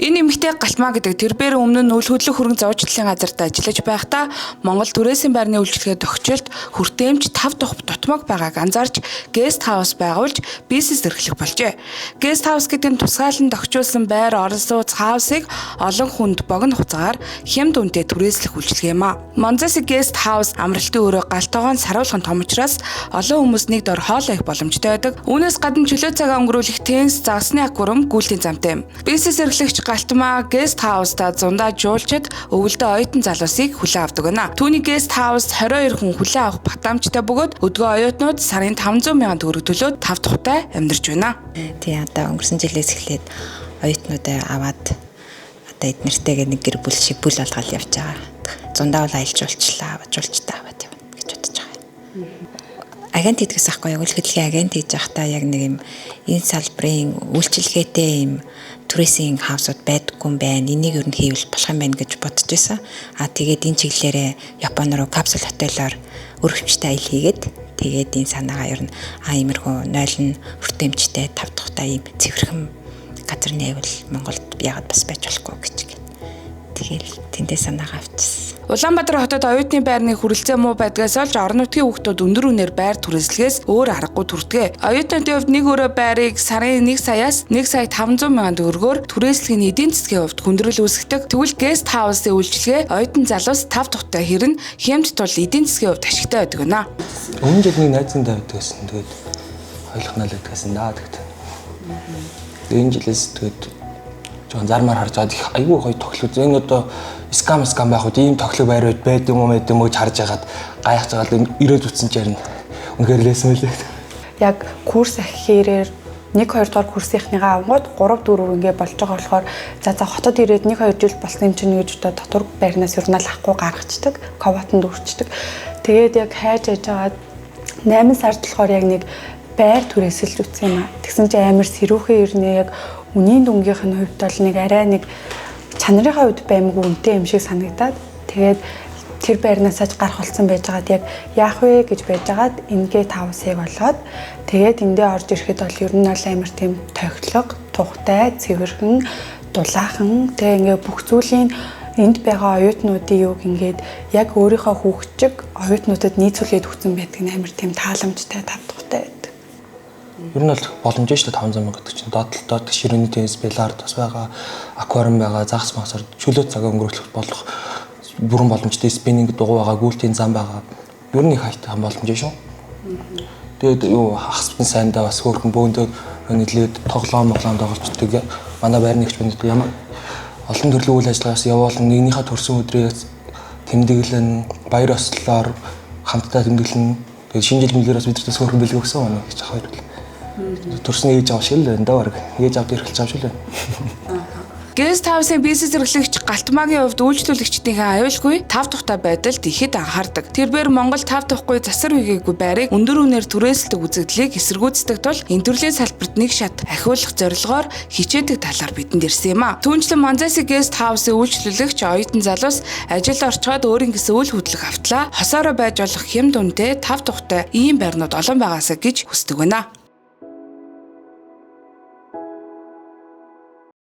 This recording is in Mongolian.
Энэ эмэгтэй Галтмаа гэдэг тэрбээр өмнө нь үл хөдлөх хөрөнгө зовжлын газарт ажиллаж байхдаа Монгол түрээсийн байрны үйлчилгээ тохиолдолд хүртээмж 5 дахь дутмаг байгааг анзаарч guest house байгуулж бизнес эрхлэх болжээ. Guest house гэдэг нь тусгаалan тохижуулсан байр, орон сууц, house ыг олон хүнд богино хугацаагаар хямд үнэтэй түрээслэх үйлчилгээ юм а. Монзаси guest house амралтын өрөө гал тогоон саруулхан том учраас олон хүмүүс нэг дор хоол авах боломжтой байдаг. Үүнээс гадна чөлөө цагаа өнгөрүүлэх теннис, загасны аквариум, гүйлтийн замтай юм. Бизнес эрхлэгч Галтмаа guest house-та зундаа жуулчид, өвөлдөө оюутан залуусыг хүлээн авдаг байна. Түүний guest house 22 хүн хүлээн авах батамжтай бөгөөд өдгөө оюутнууд сарын 500 мянган төгрөг төлөөд 5 тухтай амьдарч байна. Тий, одоо өнгөрсөн жилээс эхлээд оюутнуудаа аваад одоо эднэртэйгээ нэг гэр бүл шиг бүл болгоод явж байгаа. Зундаа бол аялал жуулчлаа, жуулчдаа аваад явна гэж бодож байгаа. Агент хийдгээс ахгүй яг үл хөдлөлийн агент хийж байхдаа яг нэг юм энэ салбарын үйлчилгээтэй юм түрээсийн house ууд байдаггүй юм байна. Энийг ер нь хийвэл болох юм байна гэж бодож байсан. А тэгээд энэ чиглэлээрээ Япон руу капсул hotel оор өргөмжтэй аялал хийгээд, тэгээд энэ санаагаа ер нь иймэрхүү нойлн хүртээмжтэй тав тухтай ийм цэвэрхэн газар нээвэл Монголд яагаад бас байж болохгүй гэж. Тэгэл тэндээ санаагаа авчихсан. Улаанбаатар хотод оюутны байрны хүрэлцээ муу байдгаас олж орон нутгийн хүүхдүүд өндөр үнээр байр түрээслэхээс өөр аргагүй төрдөг. Оюутнуудын хувьд нэг өрөө байрыг сарын 1 саяас 1 сая 500 мянган төгрөгөөр түрээслэх нь эдийн засгийн хувьд хүндрэл үүсгэдэг. Тэгвэл guest house-ын үйлчилгээ оюутан залуус 5 тухтай хэрнэ хямд тул эдийн засгийн хувьд ашигтай байдаг байна. Өмнө жил нэг найзын тавьдаг гэсэн. Тэгээд хоёулахнаа л байдаг гэсэн даа тэгт. Тэгээд энэ жилээс тэгээд жоохон зармаар харж байгаад их айгүй гоё тоглох. Энэ одоо scam байх үед ийм тоглох байр байд юм уу байд юм уу гэж харж байгаад гайхаж байгаа л ирээд үтсэн чинь үнэхээр лээсэн мөлий. Яг курс ахихээр 1 2 дугаар курсынхныгаа авангууд 3 4 ингээ болж байгаа болохоор за хотод ирээд 1 2 жил болсон юм чинь гэж одоо дотор байрнаас ер нь л авахгүй гаргацдаг, квотанд үрчдэг. Тэгээд яг хайж яж байгаад 8 сард болохоор яг нэг байр түрээсэлж үтсэн юм а. Тэгсэн чинь амар сэрүүхэн ирнэ, яг үнийн дүнгийнх нь хувьд бол нэг арай нэг чанарынхаа хувьд баймгүй үнэтэй юм шиг санагдаад, тэгээд тэр байрнаасаа ч гарах болсон байжгаад яг яах вэ гэж байжгаад энэ guest house ыг олоод, тэгээд эндээ орж ирэхэд бол ер нь бол амар тийм тохилого, тухтай, цэвэрхэн, дулаахан, тэгээ ингээ бүх зүйлийн энд байгаа оюутнуудын юуг ингээд яг өөрийнхөө хүүхд чиг оюутнуудад нийцүүлээд өгсөн байдаг нь амар тийм тааламжтай, тавдахтай байдаг. Ер нь бол боломж шүү дээ, 500 мянга гэдэг чинь доод доод ширээний теннис, бильярд бас байгаа, аквариум байгаа, загас магасаар чөлөө цагаа өнгөрөөх болох бүрэн боломжтой, spinning дугуй байгаа, гүйлтийн зам байгаа. Ер нь их хайтан боломж шүү. Тэгээд юу хагас сайндаа бас хөөрхөн бөөндөө нэлээд тоглоом моглоом тоглолцдог. Манай байрны ихч бидэд ямар олон төрлийн үйл ажиллагаас явуулан нэгнийхээ төрсөн өдрийг тэмдэглэн, баяр ёслолоор хамтдаа тэмдэглэн. Тэгээд шинэ жил мэлгээр бас бидэртээс хөөрхөн бэлэг өгсөн манай гэж хоёр л. Төрсөн ээж аав шиг л байна да баг. Ээж аавд эрхэлж авч л байна. Guest house-ын бизнес эрхлэгч Галтмаагийн хувьд үйлчлүүлэгчдийнхээ аюулгүй тав тухтай байдалд ихэд анхаардаг. Тэрбээр Монгол тав тухгүй засар хийгээгүй байрыг өндөр үнээр түрээсэлдэг үзэгдлийг эсэргүүцдэг тул энэ төрлийн салбарт нэг шат ахиулах зорилгоор хичээдэг талаар бидэнд ирсэн юм а. Түүнчлэн Монзаси guest house-ын үйлчлүүлэгч оюутан залуус ажилд орчхоод өөрийн гэсэн үл хөдлөх автлаа хосоороо байж болох хямд үнэтэй тав тухтай ийм байрнууд олон байгаасаа гэж хүсдэг байна.